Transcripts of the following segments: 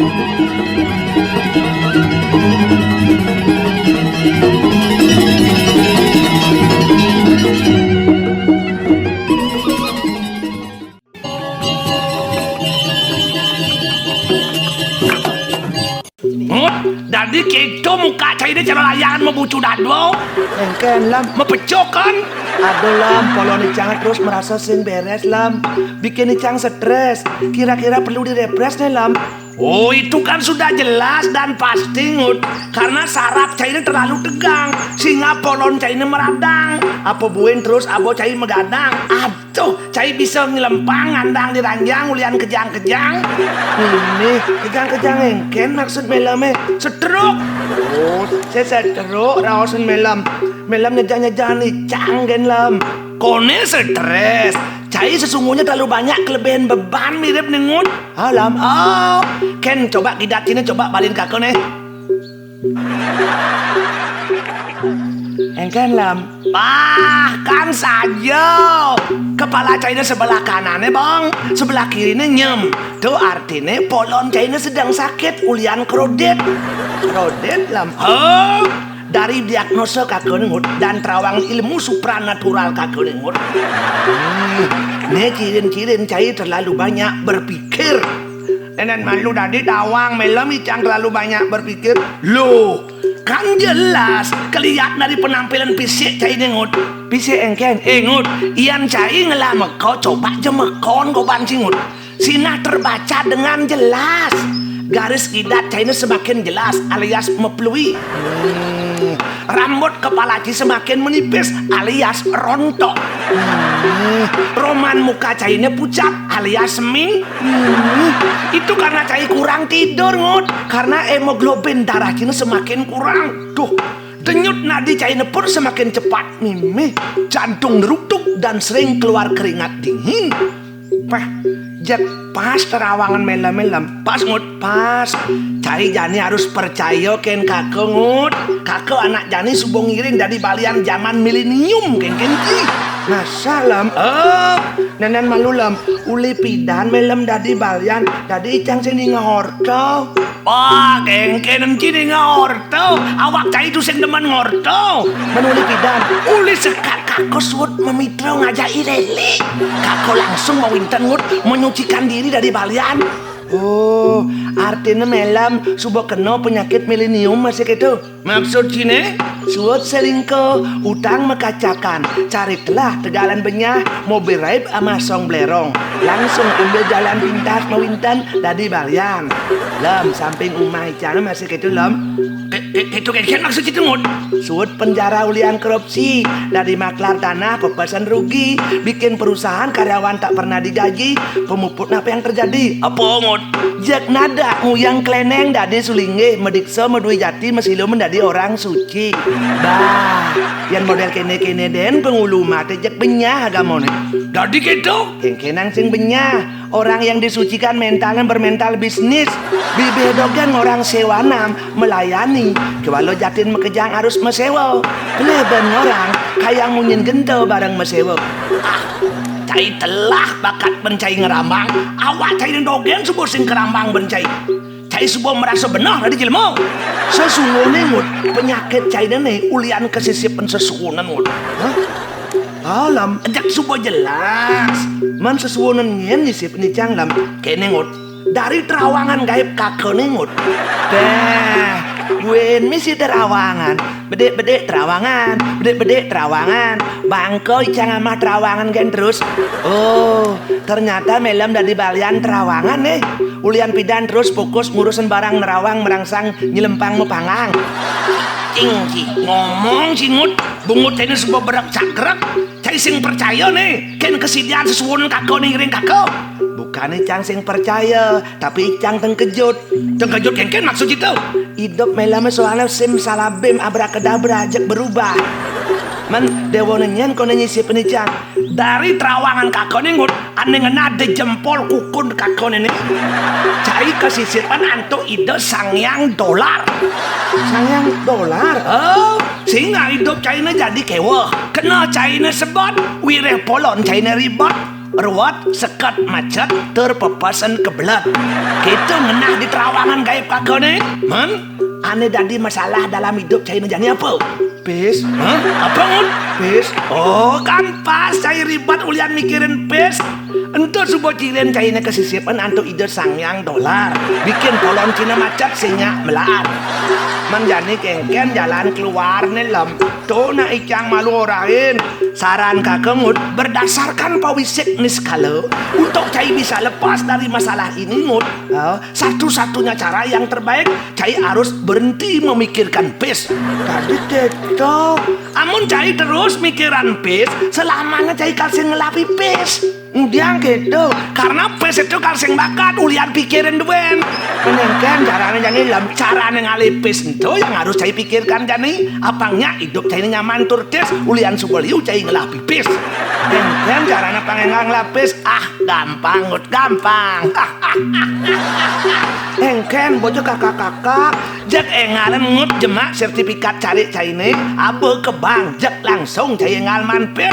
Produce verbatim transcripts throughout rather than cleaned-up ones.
Ngut, dadi kéto muka cainé cara layangan mabucu dadua. Éngkén, Lem. Mapecuk, kan? Aduh, Lem, polon icang terus merasa sing bérés, Lem. Bikin icang stres. Kira-kira perlu direprés né, Lem? Oh, itu kan sudah jelas dan pasti, Ngut. Karena saraf cainé terlalu tegang, sehingga polon cainé meradang. Apa buin terus abo cai magadang? Aduh, cai bisa ngelempang ngandang di ranjang ulian kejang-kejang. Ini kejang-kejang éngkén maksud Mélemé? Setruk. Oh, saya setruk raosin Mélem. Mélem nyejang-nyejang icang gén, Lem. Koné stres. Cai sesungguhnya terlalu banyak kelebihan beban mirip né, Ngut. Alam, oh, kén coba kidat sini, coba balikin kaka né. Éngkén, Lem. Wah, kan saja. Kepala cainé sebelah kanané, Bang. Sebelah kiriné nyem. Tuh artiné polon cainé sedang sakit, ulian krodit. Krodit, Lem. Hah? Dari diagnosa kaka né, Ngut, dan terawang ilmu supranatural kaka né, Ngut. Hmm, né cirin-cirin cai terlalu banyak berpikir. Nénén malu dadi tawang Mélem icang terlalu banyak berpikir. Loh, kan jelas keliat dari penampilan fisik cai né, Ngut. Fisik éngkén? Eh, Ngut, yén cai ngelah meko, coba ja mekon goban ci, Ngut. Sinah terbaca dengan jelas. Garis kidat cainé semakin jelas alias mepelui. Hmm, rambut kepala ci semakin menipis alias rontok. Hmm, roman muka cainé pucat alias ming. Hmm, itu karena cai kurang tidur, Ngut. Karena hemoglobin darah ciné semakin kurang. Tuh, denyut nadi cainé pun semakin cepat mimih, jantung ngeruduk dan sering keluar keringat dingin. Pah, jeg pas terawangan Mélem-Mélem. Pas, Ngut, pas. Cai jani harus percaya kén kaka, Ngut. Kaka anak jani suba ngiring dadi balian jaman milenium, kén-kén ci. Masa, Lem? Eh, nénén malu, Lem. Uli pidan Mélem dadi balian, dadi icang sing ninga orta. Wah, kén-kén ci ninga orta. Awak cai to sing demen ngorta. Men uli pidan? Uli sekat kaka suud mamitra ngajak I Lélé. Kaka langsung mawinten, Ngut, menyucikan diri dadi balian. Oh, artiné Mélem suba kena penyakit milenium masih kéto? Maksud ciné? Suud selingkuh, utang makacakan, cari telah tegalan benyah, mobil raib ama song blerong. Langsung ambil jalan pintas mawinten dadi balian. Lem, samping umah icang masih kéto, Lem? Ké-, ké-, kéto kén maksud ciné, Ngut? Suud penjara ulian korupsi, dadi maklar tanah, pepesan rugi, bikin perusahaan karyawan tak pernah digaji, pemuput apa yang terjadi? Apa, Ngut? Jeg nadak nguyang klénéng dadi sulinggih, madiksa madui jati, masiluman dadi orang suci. Bah, yén modél kéné-kéné dén pangulu maté jeg benyah agamané. Dadi kéto? Kéngkénang sing benyah. Orang yang disucikan mentalnya bermental bisnis. Bibih dogén orang séwanam, melayani. Kéwala jatin makejang harus maséwa. Pelih bén orang, kayang munyin genta bareng maséwa. Ah, cai telah bakat bén cai ngerambang. Awak cai dogén suba sing kerambang bén cai. Cai suba merasa beneh dadi jelema. Sesungguhné, Ngut, penyakit cainé né ulian kasisipan sesuunan, Ngut. Hah? Alam, jeg suba jelas. Man sesuunan nyén nyisip icang, Lem? Kéné, Ngut. Dari terawangan gaib kakané, Ngut. Béh, buin misi terawangan. Bedik-bedik terawangan, bedik-bedik terawangan. Bangka icang amah terawangan gén terus. Oh, ternyata Mélem dadi balian terawangan, eh. Ulian pidan terus fokus ngurusin barang nerawang merangsang nyelempang mapanggang. Cing, ci, ngomong, ci, Ngut, bungut cainé suba berek cakrek. Cai sing percaya né, kén kasidian sesuunan kaka né ngiring kaka. Bukané icang sing percaya, tapi icang tengkejut. Tengkejut kéngkén maksud ciné? Idup Mélemé soalné simsalabim abrakadabra jeg berubah. Men déwané nyén koné nyisipin icang. Dari terawangan kakané, Ngut, ané ngenah di jempol kukun kakané né. Cai kasisipan antuk Ida Sang Hyang Dolar. Sang Hyang Dolar? Oh, sehingga idup cainé jadi kéweh. Kena cainé sebet, wiréh polon cainé ribet. Ruwet, seket, macet, tur pepesen kebelet. Kéto ngenah di terawangan gaib kakané, men? Ané dadi masalah dalam idup cainé jani apa? Pis. Hah? Apa, Ngut? Pis. Oh, kan pas cai ribet ulian mikirin pis. Ento suba cilin cainé kasisipan antuk Ida Sang Hyang Dolar. Bikin polon cainé macet sing nyak melaat. Men jani kénkén jalan keluarné, Lem. To nak icang malu orahin. Saran Kakang Ngut, berdasarkan pawisik niskala, untuk cai bisa lepas dari masalah ini, Ngut, eh, satu-satunya cara yang terbaik, cai harus berhenti memikirkan pis. Tadi kéto. Amun cai terus mikiran pis, selamanya cai kal sing ngelah pipis. Ngudiang kéto, karena pis itu kal sing bakat ulian pikirin dogén. Kénkén carané jani, Lem? Carané ngalih pis ento yang harus cai pikirkan jani. Apang nyak idup cainé nyaman tur tis, ulian suba liu cai ngelah pipis. Kénkén carané pangénggal ngelah pis? Ah, gampang, Ngut, gampang. Kénkén bocah kakak-kakak, jeg énggalin, Ngut, jemak sertifikat carik cainé, aba ka bank, jeg langsung cai énggal maan pis.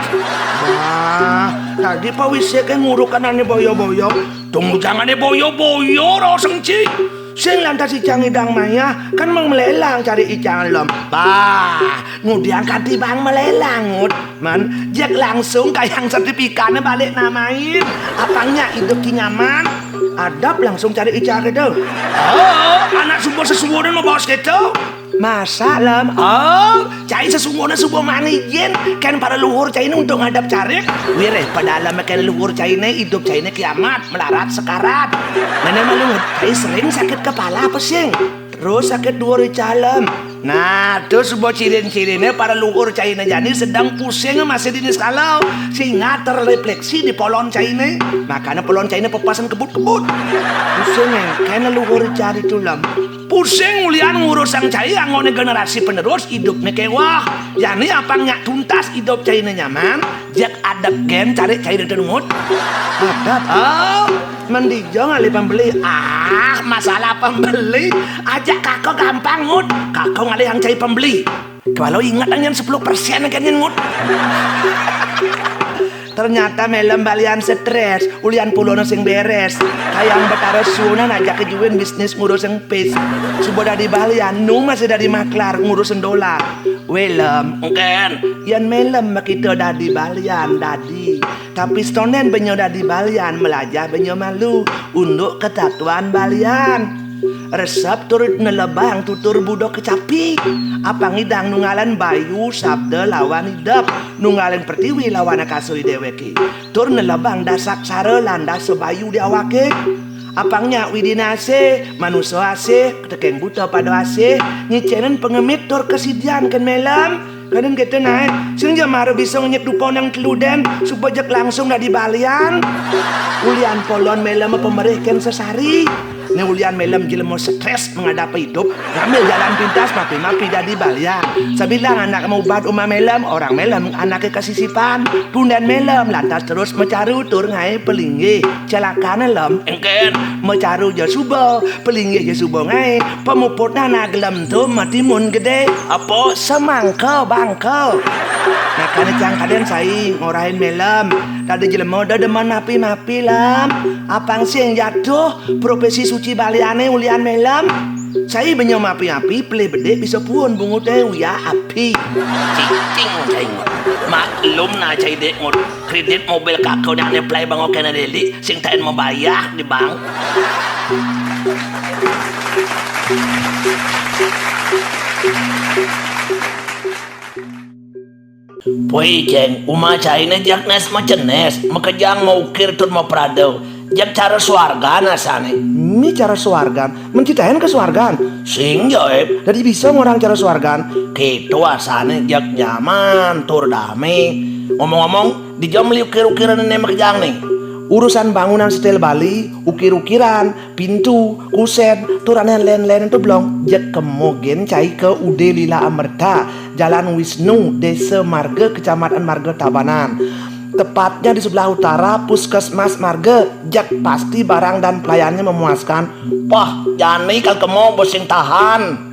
Wah, tadi pawisiké ngurukan ané boyo-boyo. Tunggu, jangan ané boyo-boyo, Roseng Ci. Sing lantas icang ngidang mayah, kan mén melelang carik icang, Lem. Bah, ngudiang kanti bank melelang, Ngut. Men, jeg langsung kayang sertifikatné balik namain. Apang nyak idup ci nyaman. Adep langsung carik icang kéto. Oh, anak suba sesuunan mabaos kéto. Masa, Lem? Oh, cai sesuunan suba maan ijin, kén para leluhur cainé untuk ngadep carik. Wiréh padalemé kén leluhur cainé, idup cainé kiamat, melarat sekarat. Méné malu, cai sering sakit kepala, pusing. Terus sakit duur icang, Lem. Nah, to suba cilin-cilinné para leluhur cainé jani sedeng pusing masih di niskala, sing nyak terrefleksi di polon cainé. Makané polon cainé pepesen kebut-kebut. Pusing kénkén leluhur icang ditu, Lem. Pusing ulian ngurusang cai anggoné generasi penerus, idupné kéweh. Jani apang nyak tuntas idup cainé nyaman, jeg adep gén carik cai ento, Ngut. Adep? Oh, men dija ngalih pembeli. Ah, masalah pembeli, ajak kaka gampang, Ngut. Kaka ngalihang cai pembeli. Kéwala ingetang nyén sepuluh persen kén nyén, Ngut. Ternyata Mélem balian strés, ulian pulona sing bérés. Kayang Betara suunan ajak kajuin bisnis ngurusang pis. Suba dadi balian, nu masih dadi maklar ngurusang dolar. Wé, Lem, kénkén. Yén Mélem makita dadi balian, dadi. Tapi setonden benya dadi balian, melajah benya malu. Unduk ketatuan balian. Resep tur nelebang tutur buda kecapi. Apang ngidang nunggalan bayu, sabda lawan idep, nunggalan pertiwi lawan akasa déwéké. Tur nelebang dasaksara lan dasa bayu di awaké. Apang nyak Widiné asih, manusa asih, tekén buta pada asih, ngicénin pangemit tur kasidian kén Mélem. Kadén kéto naé, sing ja mara bisa ngenyit dupa nang telu dén, suba jeg langsung dadi balian. Ulian polon Mélem pamerih kén sesari. Né ulian Mélem jelema strés menghadapi idup, ngambil jalan pintas mapi-mapi dadi balian. Sabilang anak maubat umah Mélem, orang Mélem anaké kasisipan. Tundén Mélem lantas terus macaru tur ngaé palinggih. Celakané, Lem, éngkén, macaru ja suba, palinggih ja suba ngaé, pamuputné anak gelem to matimun gedé. Apa semangka bangka. Makané cang kadén sai ngorahin Mélem. Dadi jelema da demen mapi-mapi, Lem. Apang sing jatuh profesi suci baliané ulian Mélem. Sai benya mapi-mapi, pelih bedik bisa puun bunguté uya api. Cicing cai, Ngut. Maklum nah cai, Dék, Ngut. Kredit mobil kaka nak apply bang, oké na, Dék, sing taén mabayah di bank. Poi, Céng, umah cainé jak nés macenés, makejang maukir tur maprada. Jak cara suargan asané. Mih cara suargan, men ci taén ka suargan. Sing jaib. Dadi bisa ngorahang cara suargan. Kéto asané, jak nyaman tur damé. Ngomong-ngomong, dija meli ukir-ukiran né makejang né? Urusan bangunan setil Bali, ukir-ukiran, pintu, kusen, tur ané lén-lén to, Blong. Jeg kema gén cai ka Ude Lila Amerta, Jalan Wisnu, Desa Marga, Kecamatan Marga Tabanan. Tepatnya di sebelah utara Puskesmas Marga. Jeg pasti barang dan pelayannya memuaskan. Pah, jani kal kema bes sing tahan.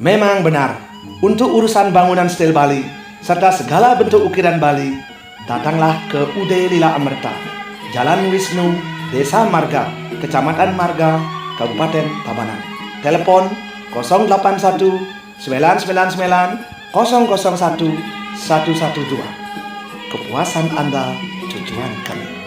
Memang benar, untuk urusan bangunan setil Bali serta segala bentuk ukiran Bali, Datanglah ke U D Lila Amerta, Jalan Wisnu, Desa Marga, Kecamatan Marga, Kabupaten Tabanan. Telepon kosong delapan satu, sembilan sembilan sembilan, kosong kosong satu, satu satu dua. Kepuasan Anda tujuan kami.